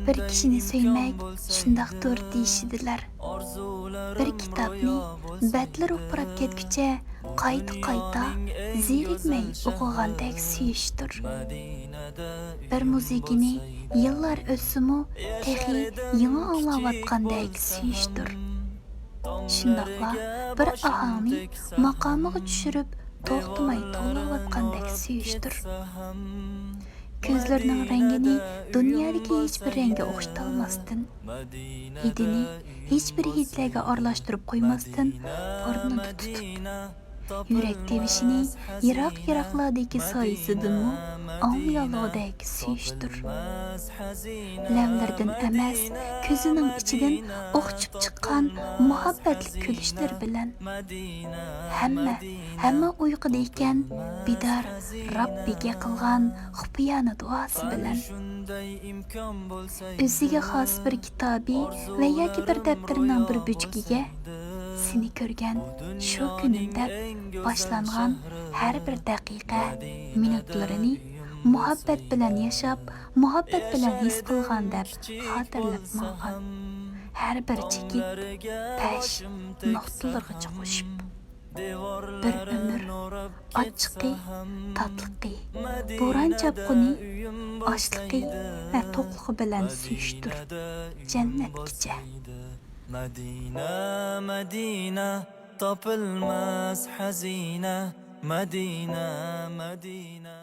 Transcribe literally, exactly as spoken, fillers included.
بىر كىشىنى سۆيمەك شۇنداقتۇر دېيىشىدىلەر. بىر كىتابنى بەتلىرى ئۇپراپ كەتكۈچە قايتا-قايتا زېرىكمەي ئوقۇغاندەك سۆيۈشتۇر. بىر مۇزىكىنى يىللار ئۆتسىمۇ تېخى يېڭى ئاڭلاۋاتقاندەك سۆيۈشتۇر. شۇنداقلا بىر ئاھاڭنى ماقامىغا چۈشۈرۈپ توختىماي توۋلاۋاتقاندەك سۆيۈشتۇر. كۆزلىرىنىڭ رەڭگىنى دۇنيادىكى ھېچبىر رەڭگە ئوخشىتالماستىن، ھىدىنى ھېچبىر ھىدلەرگە ئارىلاشتۇرۇپ قويماستىن، بۇرنىدا تۇتۇپ، يۈرەك تىۋىشىنى يىراق-يىراقلاردىكى سايىسىدىنمۇ ئاڭلىيالىغۇدەك سۆيۈشتۇر. لەۋلىرىدىن ئەمەس، كۆزىنىڭ ئىچىدىن ئوخچۇپ چىققان مۇھەببەتلىك كۈلۈشلىرى بىلەن. ھەممە، ھەممە ئۇيقۇدا ئىكەن، بىدار رەببىگە قىلغان خۇپىيانە دۇئاسى بىلەن. ئۆزىگە خاس بىر كىتابى ۋە ياكى بىر دەپتىرىنىڭ بىر بۆچىكىگە سېنى كۆرگەن شۇ كۈنۈم دەپ باشلانغان ھەر بىر دەقىقە، مىنۇتلىرىنى مۇھەببەت بىلەن ياشاپ، مۇھەببەت بىلەن ھېس قىلغان دەپ خاتىرىلەپ ماڭغان. ھەر بىر چېكىت، پەش، نۇقتىلىرىغىچە قوشۇپ. بىر ئۆمۈر ئاچچىقى، تاتلىقى، بوران-چاپقۇنى، ئاچلىقى ۋە توقلۇقى بىلەن سۆيۈشتۈر جەننەتكىچە. مەدىنە، مەدىنە، تاپىلماس خەزىنە، مەدىنە، مەدىنە.